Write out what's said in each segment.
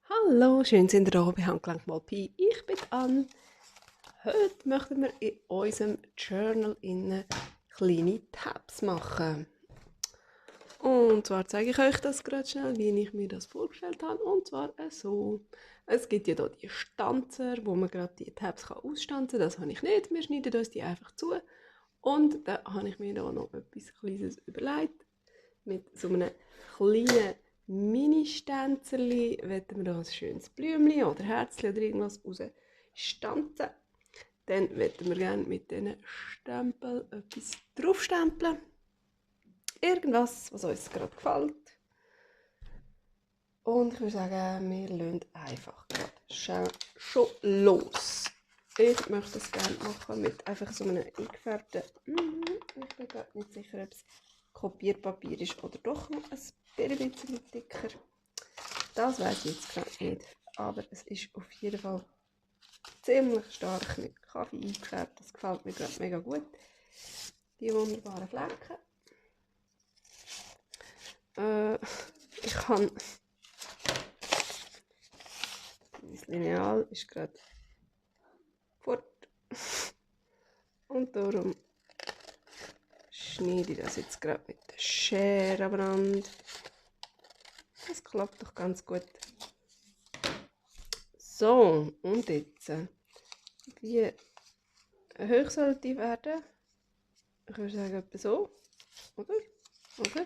Hallo, schön sind ihr da bei Handgelenk mal Pi. Ich bin Ann. Heute möchten wir in unserem Journal kleine Tabs machen. Und zwar zeige ich euch das gerade schnell, wie ich mir das vorgestellt habe. Und zwar so. Es gibt ja hier die Stanzer, wo man gerade die Tabs ausstanzen kann. Das habe ich nicht. Wir schneiden uns die einfach zu. Und da habe ich mir da noch etwas Kleines überlegt. Mit so einem kleinen Mini-Stänzerli wollen wir da ein schönes Blümchen oder Herzchen oder irgendwas rausstanzen. Dann wollen wir gerne mit diesen Stempeln etwas draufstempeln. Irgendwas, was uns gerade gefällt. Und ich würde sagen, wir lassen einfach gerade schon los. Ich möchte das gerne machen mit einfach so einem eingefärbten. Ich bin gerade nicht sicher, ob es Kopierpapier ist oder doch noch ein bisschen dicker. Das weiß ich jetzt gerade nicht. Aber es ist auf jeden Fall ziemlich stark mit Kaffee eingefärbt. Das gefällt mir gerade mega gut. Die wunderbaren Flecken. Ich habe. Das Lineal ist gerade fort. Und darum schneide ich das jetzt gerade mit der Schere am Rand. Das klappt doch ganz gut. So, und jetzt, wie hoch soll die werden? Ich würde sagen, etwa so, oder? Oder?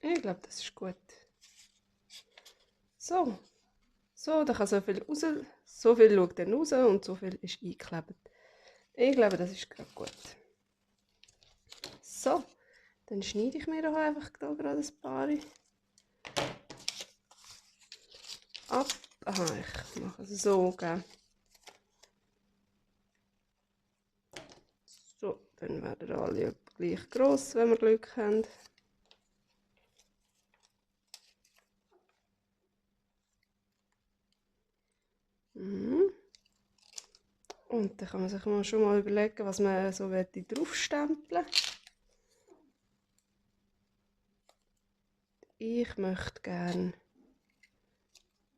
Ich glaube, das ist gut. So, da kann so viel raus, so viel schaut dann raus und so viel ist eingeklebt. Ich glaube, das ist gerade gut. So, dann schneide ich mir doch einfach da gerade ein paar ab. Aha, ich mache es so, gell. So, dann werden alle gleich gross, wenn wir Glück haben. Und dann kann man sich schon mal überlegen, was man so draufstempeln will. Ich möchte gerne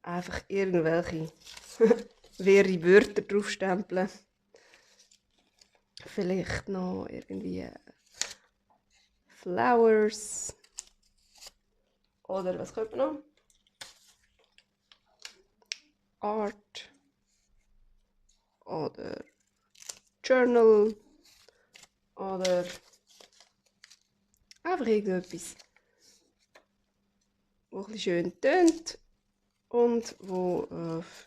einfach irgendwelche wirre Wörter draufstempeln. Vielleicht noch irgendwie Flowers. Oder was könnte man noch? Art. Oder Journal. Oder einfach irgendetwas, was ein bisschen schön tönt und wo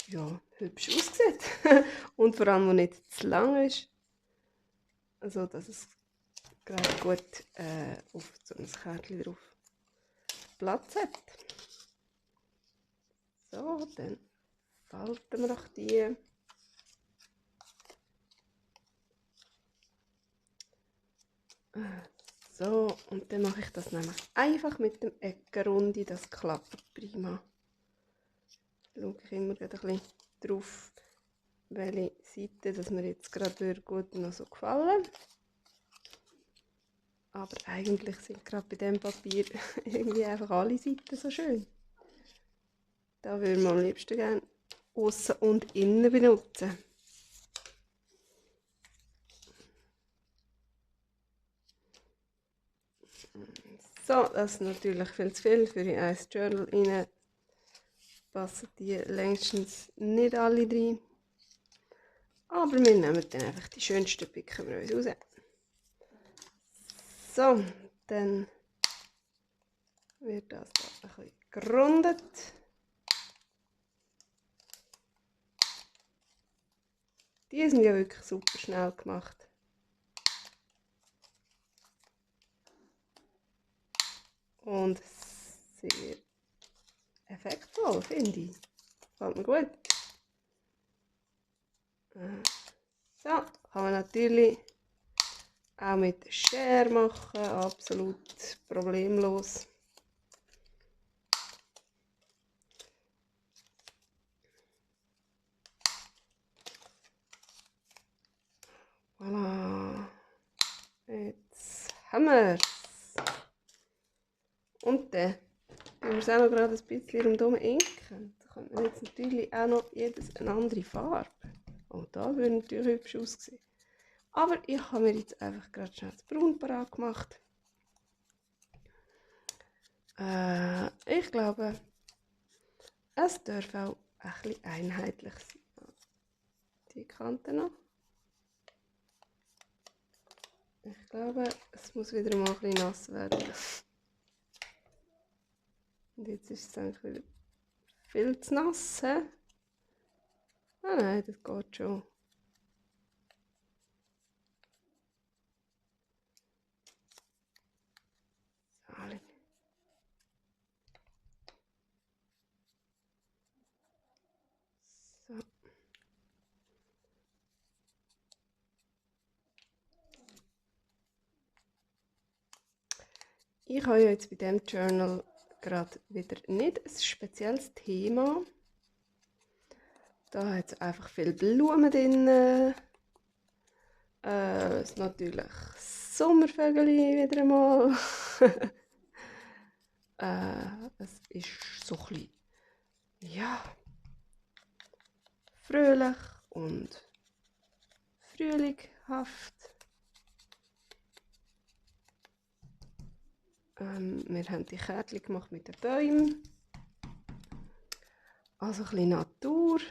ja, hübsch aussieht. Und vor allem, wo nicht zu lang ist. Also, dass es gerade gut auf so ein Kärtchen drauf Platz hat. So, dann falten wir doch die. So, und dann mache ich das nämlich einfach mit dem Eckenrunde. Das klappt prima. Da schaue ich immer gerade ein bisschen drauf, welche Seite das mir jetzt gerade gut noch so gefallen. Aber eigentlich sind gerade bei diesem Papier irgendwie einfach alle Seiten so schön. Da würde man am liebsten gerne außen und innen benutzen. So, das ist natürlich viel zu viel für in ein Journal rein. Passen die längstens nicht alle rein. Aber wir nehmen dann einfach die schönsten, picken wir uns raus. So, dann wird das da ein bisschen gerundet. Die sind ja wirklich super schnell gemacht. Und sehr effektvoll, finde ich. Gefällt mir gut. So, kann man natürlich auch mit der Schere machen, absolut problemlos. Voilà. Jetzt haben wir es. Und dann tun wir es auch noch gerade ein bisschen rundherum inken. Da könnte man jetzt natürlich auch noch jedes eine andere Farbe. Oh, da würde natürlich hübsch aussehen. Aber ich habe mir jetzt einfach gerade schnell das Braun parat gemacht. Ich glaube, es darf auch ein bisschen einheitlich sein. Die Kante noch. Ich glaube, es muss wieder mal ein bisschen nass werden. Und jetzt ist es eigentlich wieder viel zu nass. Ah nein, das geht schon. So. Ich habe jetzt bei diesem Journal gerade wieder nicht ein spezielles Thema. Da hat es einfach viele Blumen drin. Es natürlich Sommervögel wieder einmal. Es ist so ein bisschen, ja, fröhlich und frühlinghaft. Wir haben die Kärtchen gemacht mit den Bäumen. Also ein bisschen Natur.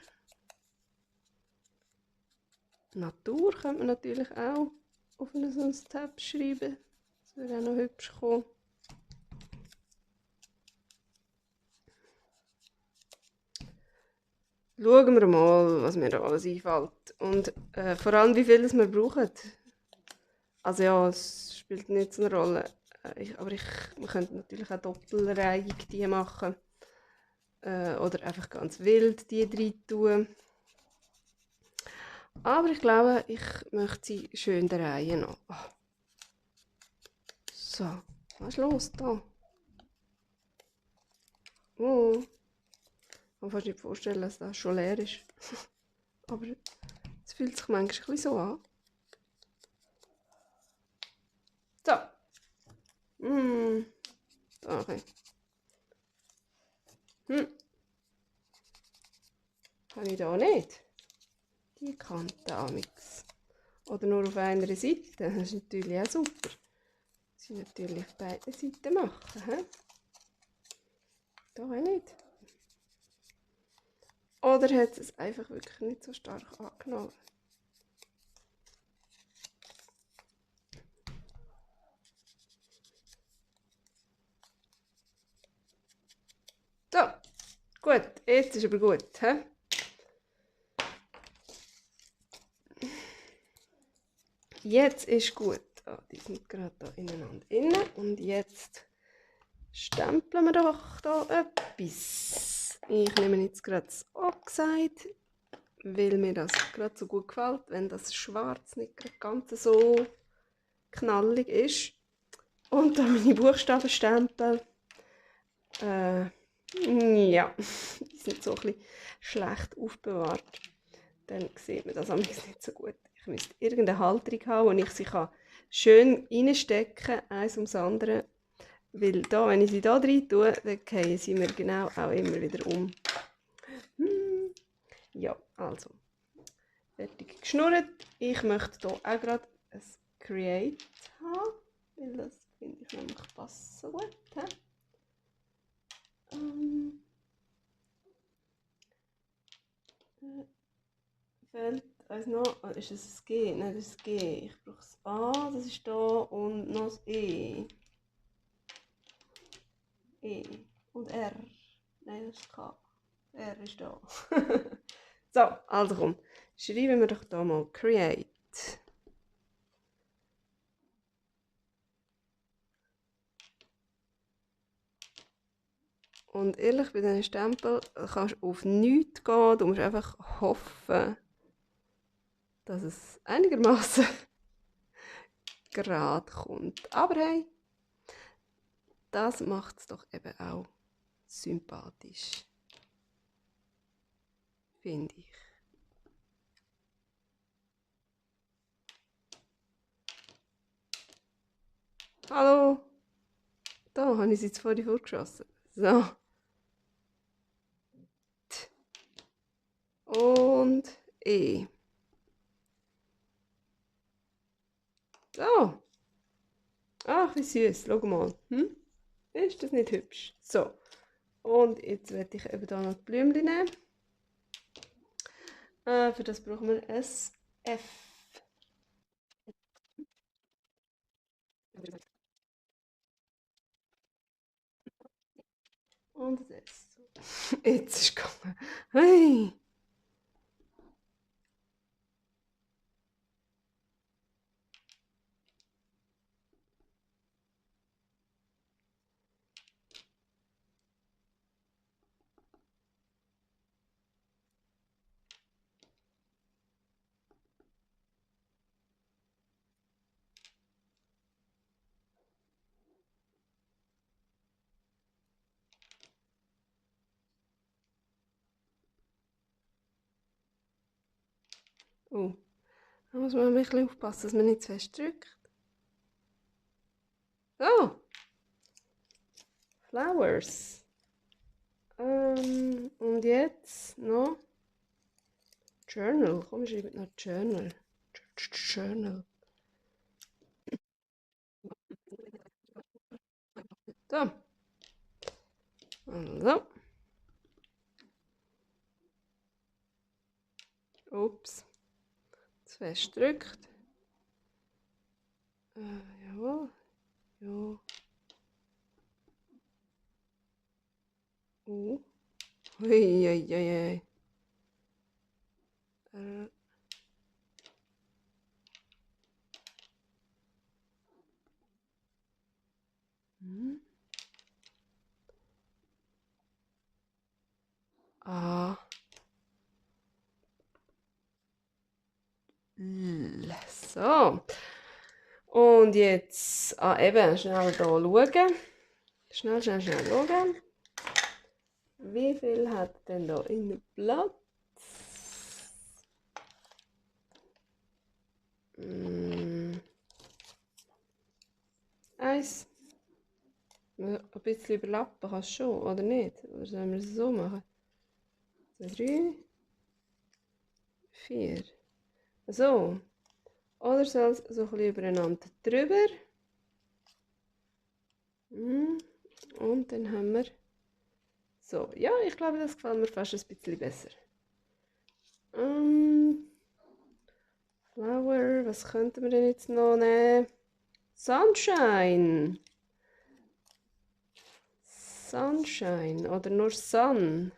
Natur könnte man natürlich auch auf so ein Tab schreiben. Das würde auch noch hübsch kommen. Schauen wir mal, was mir da alles einfällt. Und vor allem, wie viel wir brauchen. Also ja, es spielt nicht so eine Rolle. Wir könnten natürlich auch doppelreihig die machen. Oder einfach ganz wild die rein tun. Aber ich glaube, ich möchte sie schön der Reihe noch. Oh. So, was ist los da? Oh, ich kann fast nicht vorstellen, dass das schon leer ist. Aber es fühlt sich manchmal ein bisschen so an. So. Okay. Habe ich da nicht? Die Kante amix. Oder nur auf einer Seite. Das ist natürlich auch super. Sie natürlich auf beiden Seiten machen. He? Da nicht. Oder hat es einfach wirklich nicht so stark angenommen? So, gut. Jetzt ist aber gut. He? Jetzt ist gut. Oh, die sind gerade da ineinander innen. Und jetzt stempeln wir doch da etwas. Ich nehme jetzt gerade das Oxide, weil mir das gerade so gut gefällt, wenn das Schwarz nicht ganz so knallig ist. Und da meine Buchstabenstempel. Ja, die sind so ein bisschen schlecht aufbewahrt. Dann sieht man das nicht so gut. Ich müsste irgendeine Halterung haben, wo ich sie schön reinstecken kann, eins ums andere. Weil da, wenn ich sie da rein tue, dann fallen sie mir genau auch immer wieder um. Ja, also. Fertig geschnurrt. Ich möchte hier auch gerade ein Create haben, weil das finde ich nämlich passt so gut. Fehlt uns noch, ist es das G? Nein, das ist das G. Ich brauche das A, das ist da und noch das E. E und R. Nein, das ist K. R ist da. So, also komm, schreiben wir doch da mal Create. Und ehrlich, bei diesen Stempeln kannst du auf nichts gehen, du musst einfach hoffen, dass es einigermaßen gerade kommt. Aber hey, das macht es doch eben auch sympathisch, finde ich. Hallo, da habe ich sie jetzt vorhin vorgeschossen. So. T. Und E. So. Ach, wie süß. Schau mal. Hm? Ist das nicht hübsch? So. Und jetzt werde ich eben hier noch die Blümchen nehmen. Für das brauchen wir ein F. Und ein S. Jetzt ist es gegangen. Hey. Oh. Da muss man ein bisschen aufpassen, dass man nicht zu fest drückt. Oh. Flowers. Und jetzt noch Journal. Komm, schreib noch Journal. Journal. So. Also. Ups. Zu fest drückt. Jawohl. Ja. Oh. Ui, ui, ui, ui. Hm. A. L. So. Und jetzt eben schnell hier schauen. Schnell schauen. Wie viel hat denn da in Platz? Eins. Ein bisschen überlappen kannst du schon, oder nicht? Oder sollen wir es so machen? 2, 3, 4. So. Oder soll es so ein bisschen übereinander drüber? Und dann haben wir so. Ja, ich glaube, das gefällt mir fast ein bisschen besser. Flower, was könnten wir denn jetzt noch nehmen? Sunshine. Sunshine oder nur Sun.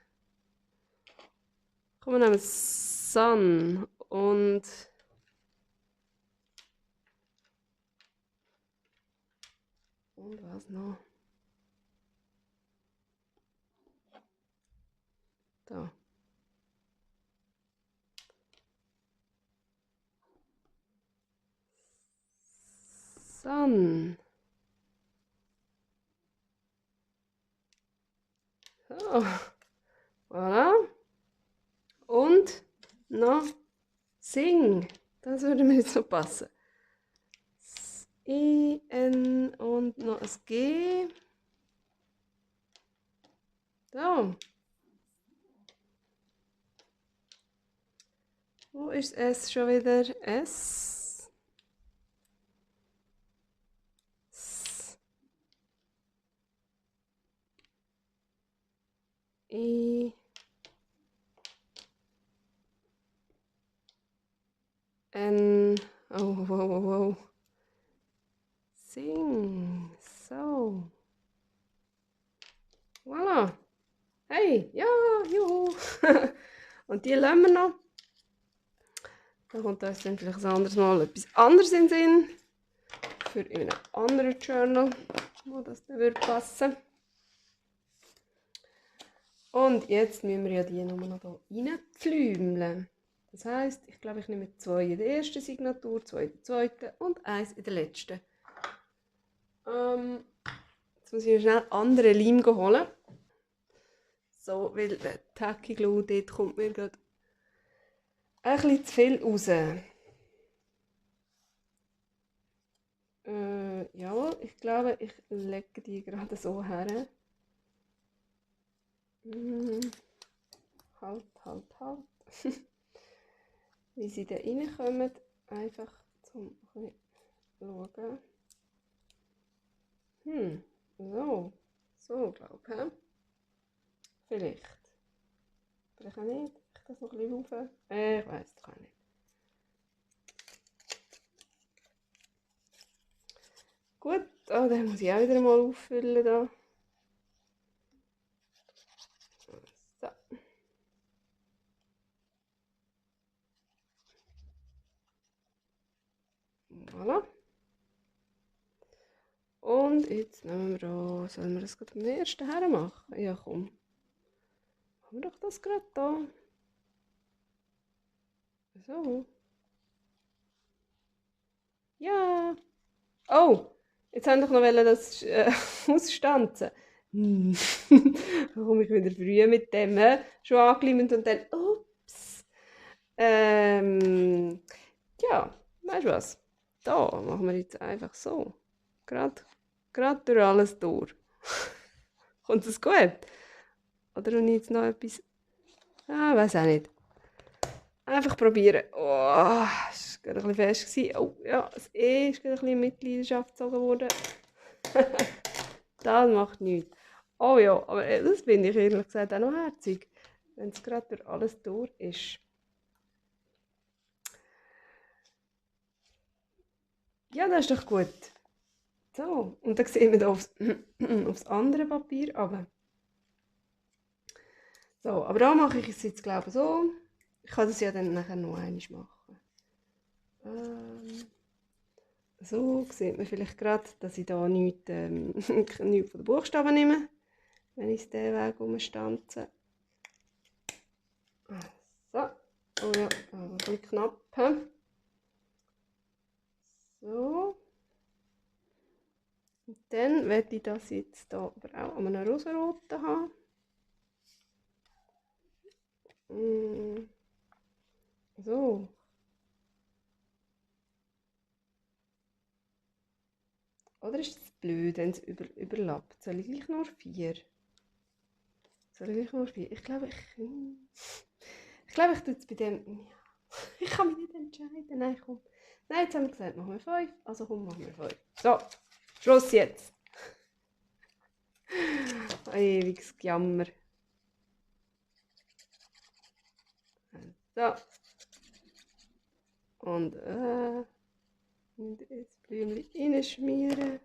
Komm, wir nehmen Sun und was noch? Da. Sun. So. Voilà. Und noch Sing. Das würde mir jetzt so passen. I-N und noch ein G. So. Wo ist S schon wieder? S. S. I. N. Oh, wow, wow, wow. Sing. So. Voilà. Hey, ja, juhu. Und die lassen wir noch. Da kommt uns dann vielleicht ein anderes Mal etwas anderes in den Sinn. Für einen anderen Journal, wo das dann würde passen. Und jetzt müssen wir ja die nur noch hier reinpflümeln. Das heisst, ich glaube, ich nehme 2 in der ersten Signatur, 2 in der zweiten und 1 in der letzten. Jetzt muss ich mir schnell andere Leim holen. So, weil der Tacky Glue, dort kommt mir gerade ein bisschen zu viel raus. Ja, ich glaube, ich lege die gerade so her. Mm, halt. Wie sie da reinkommen, einfach zum ein bisschen schauen. So glaube ich. Vielleicht. Vielleicht auch nicht. Ich das noch ein bisschen rauf. Ich weiss es gar nicht. Gut, den muss ich auch wieder mal auffüllen. Da. So. Voilà. Und jetzt nehmen wir da. Sollen wir das gerade beim ersten her machen? Ja, komm. Machen wir doch das gerade da. So. Ja. Oh, jetzt haben doch noch das ausstanzen. Da komme ich wieder früh mit dem. Schon angelimmt und dann, ups. Ja, weißt du was? Da machen wir jetzt einfach so. Gerade durch alles durch. Kommt es gut? Oder habe ich jetzt noch etwas? Weiß auch nicht. Einfach probieren. Oh, es war gerade ein bisschen fest gewesen. Oh, ja, das E ist gerade ein bisschen in Mitleidenschaft gezogen worden. Das macht nichts. Oh ja, aber das finde ich ehrlich gesagt auch noch herzig. Wenn es gerade durch alles durch ist. Ja, das ist doch gut. So, und dann sehen wir hier aufs andere Papier runter. So, aber da mache ich es jetzt glaube ich so. Ich kann das ja dann nachher noch einmal machen. So sieht man vielleicht gerade, dass ich da nichts, nichts von den Buchstaben nehme, wenn ich diesen Weg umstanze. So, oh ja, ein bisschen knapp. So. Und dann werde ich das jetzt hier aber auch an einem rosaroten haben. So. Oder ist es blöd, wenn es überlappt? Soll ich gleich nur 4? Ich glaube, ich tue es bei dem... Ja. Ich kann mich nicht entscheiden. Nein, komm. Nein, jetzt haben wir gesagt, machen wir 5. Also komm, machen wir 5. So, Schluss jetzt. Ewiges Gejammer. So. Und das Blümchen reinschmieren.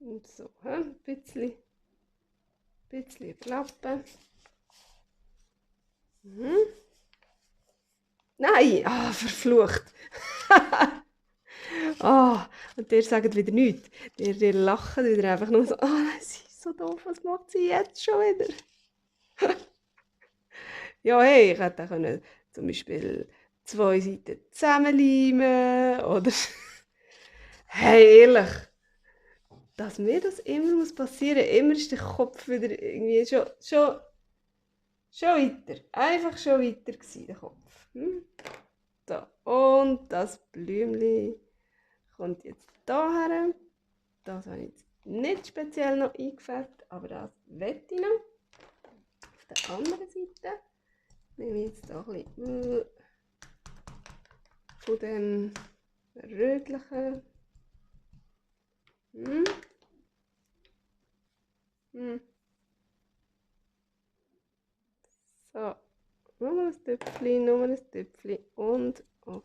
Und so, ein bisschen überlappen. Nein, verflucht. Und der sagt wieder nichts. Der lacht wieder einfach nur so, sie ist so doof, was macht sie jetzt schon wieder? Ja, hey, ich hätte auch zum Beispiel 2 Seiten zusammenleimen oder... Hey, ehrlich, dass mir das immer passieren muss, immer ist der Kopf wieder irgendwie schon weiter. Einfach schon weiter gewesen, der Kopf. So, und das Blümchen kommt jetzt hierher. Das habe ich jetzt nicht speziell noch eingefärbt, aber das wette ich noch. Auf der anderen Seite nehme ich jetzt hier ein bisschen von dem rötlichen. So, nur ein Töpfchen. Und auf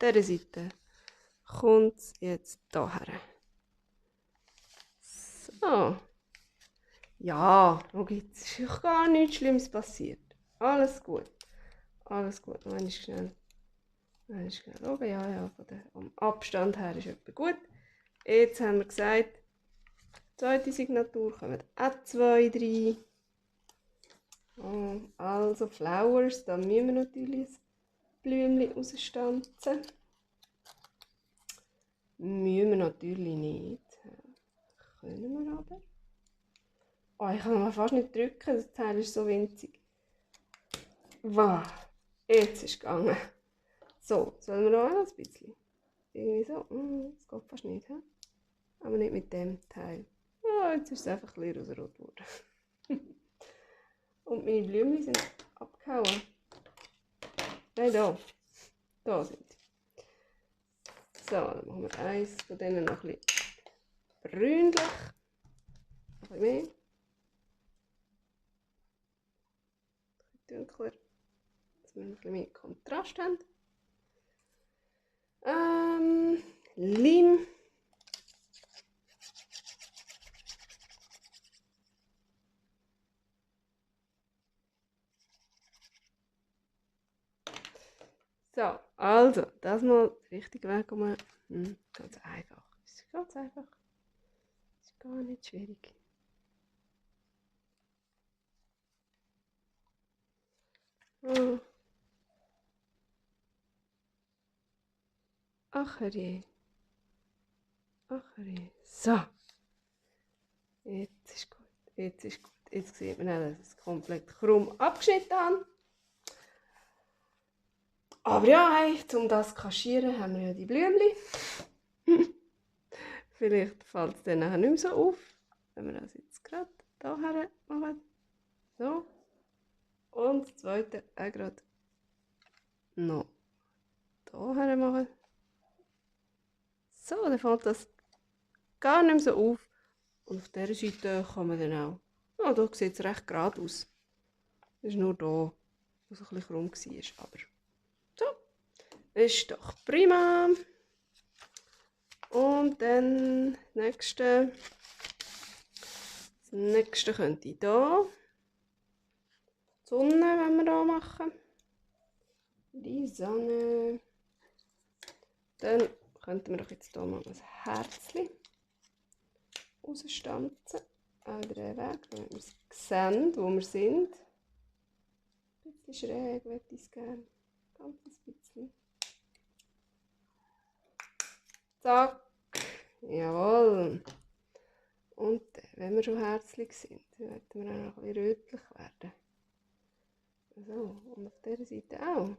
dieser Seite kommt es jetzt hierher. So. Ja, schau jetzt, ist gar nichts Schlimmes passiert. Alles gut. Noch einmal schnell. Schauen. Ja, vom Abstand her ist etwa gut. Jetzt haben wir gesagt, zweite Signatur kommen auch 2 rein. Also Flowers, da müssen wir natürlich das Blümchen rausstanzen. Müssen wir natürlich nicht. Können wir aber. Ich kann mal fast nicht drücken, das Teil ist so winzig. Wow, jetzt ist es gegangen. So, sollen wir noch ein bisschen? Irgendwie so, das geht fast nicht, he? Aber nicht mit dem Teil. Oh, jetzt ist es einfach ein bisschen rosarot geworden. Und meine Blümchen sind abgehauen. Nein, da. Da sind sie. So, dann machen wir eins von denen noch ein bisschen brünlich. Ein bisschen mehr. Ein bisschen dunkler. Dass wir ein bisschen mehr Kontrast haben. Leim. So, also, das mal richtig weg. Ganz einfach. Ist ganz einfach. Ist gar nicht schwierig. Oh. Ach je. Ach je. So. Jetzt ist gut. Jetzt ist gut. Jetzt sieht man auch, dass es komplett krumm abgeschnitten habe. Aber ja, hey, um das zu kaschieren, haben wir ja die Blümchen. Vielleicht fällt es dann nachher nicht mehr so auf, wenn wir das jetzt gerade hierher machen. So. Und das zweite auch gerade noch hierher machen. So, dann fällt das gar nicht mehr so auf. Und auf dieser Seite kann man dann auch. Ja, da sieht es recht gerade aus. Das ist nur da, wo es ein bisschen krumm war. Aber so, ist doch prima. Und dann das nächste könnte ich hier die Sonne, wenn wir hier machen. Die Sonne. Dann könnten wir doch jetzt hier mal ein Herzchen rausstanzen. Auch den Weg, damit wir es sehen, wo wir sind. Ein bisschen schräg möchte ich es gerne. Ganz ein bisschen. Zack. Jawohl. Und wenn wir schon herzlich sind, werden wir auch noch ein bisschen rötlich werden. So, und auf dieser Seite auch.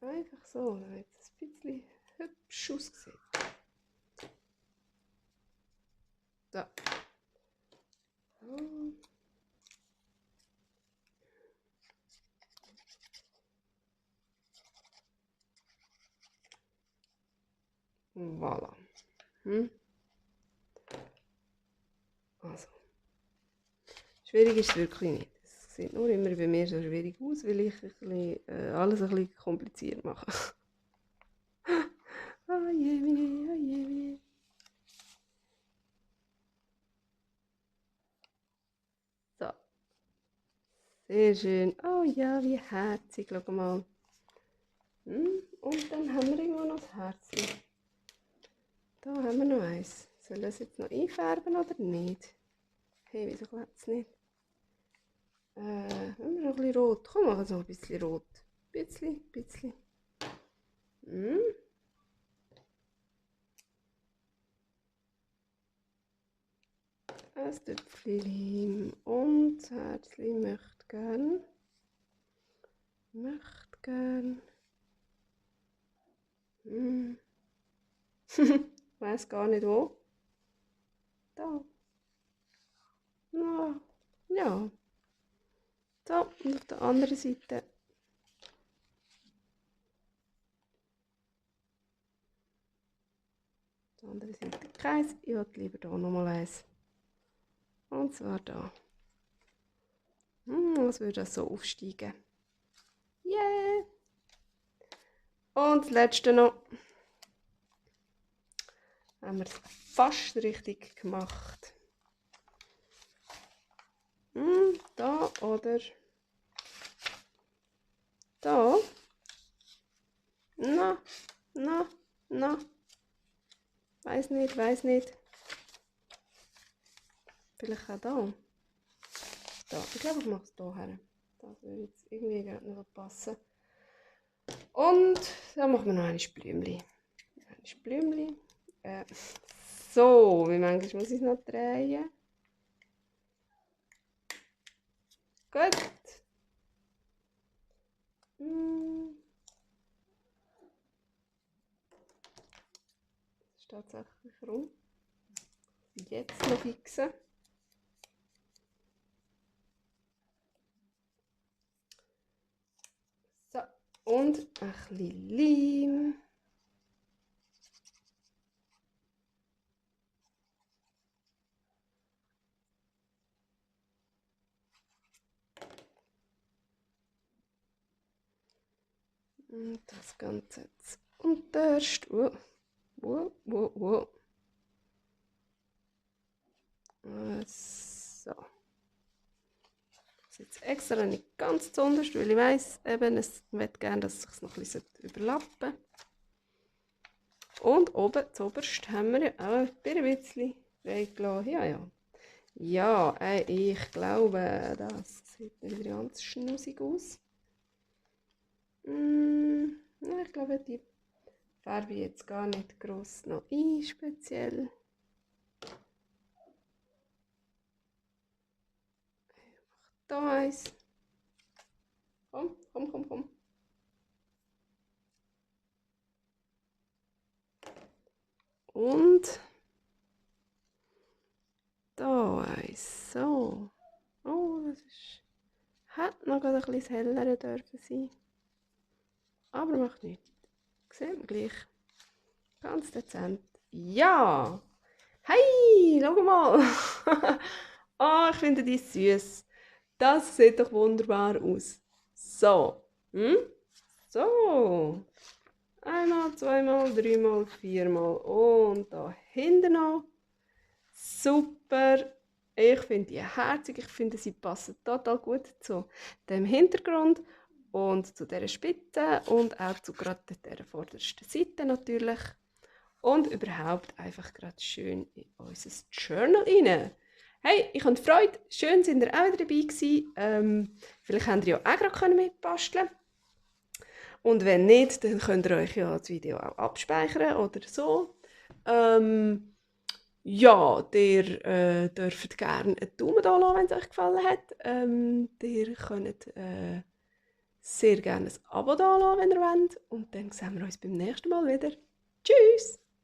Einfach so, damit es ein bisschen hübsch aussieht. So. Voilà. Also. Schwierig ist es wirklich nicht. Es sieht nur immer bei mir so schwierig aus, weil ich alles ein bisschen kompliziert mache. Oh je, oh je. So. Sehr schön. Oh ja, wie herzig. Schau mal. Und dann haben wir irgendwo noch das Herzchen. Da haben wir noch eins. Soll ich das jetzt noch einfärben oder nicht? Hey, wieso klappt es nicht? Haben wir noch ein bisschen rot? Komm, machen wir noch ein bisschen rot. Bisschen. Ein Töpfchen Leim und das Herzchen möchte gern. Weiß gar nicht wo. Da. Ja. So, und auf der anderen Seite. Auf der anderen Seite keins. Ich will lieber hier nochmal eins. Und zwar da. Als würde das so aufsteigen. Yeah! Und das letzte noch. Haben wir es fast richtig gemacht. Da oder da. Na. Weiß nicht. Vielleicht auch da. Ich glaube, ich mache es hier her. Das würde jetzt irgendwie gerade nicht passen. Und dann machen wir noch ein Blümchen. So, wie manchmal muss ich es noch drehen. Gut. Das ist tatsächlich rum. Jetzt noch fixen. So, und ein bisschen Leim. Und das Ganze jetzt unterst. So. Das ist jetzt extra nicht ganz zuunterst, weil ich weiss, eben, es möchte gerne, dass es sich noch ein bisschen überlappen. Und oben zuoberst haben wir ja auch ein bisschen reingelassen. Ja, ich glaube, das sieht nicht ganz schnusig aus. Ich glaube, die färbe ich jetzt gar nicht gross noch ein, speziell. Da eins. Komm. Und da eins. So. Oh, das ist... Hätte noch ein bisschen heller dürfen sein. Aber macht nichts. Sehen wir gleich. Ganz dezent. Ja! Hey, schau mal! Oh, ich finde die süß. Das sieht doch wunderbar aus. So. So. Einmal, zweimal, dreimal, viermal. Und da hinten noch. Super. Ich finde die herzig. Ich finde, sie passen total gut zu dem Hintergrund und zu dieser Spitze und auch zu gerade der vordersten Seite natürlich. Und überhaupt einfach gerade schön in unser Journal rein. Hey, ich habe Freude. Schön, sind ihr auch wieder dabei gewesen. Vielleicht habt ihr ja auch gerade mitbasteln. Und wenn nicht, dann könnt ihr euch ja das Video auch abspeichern oder so. Ja, ihr dürft gerne einen Daumen da lassen, wenn es euch gefallen hat. Ihr könnt sehr gerne ein Abo da lassen, wenn ihr wollt. Und dann sehen wir uns beim nächsten Mal wieder. Tschüss!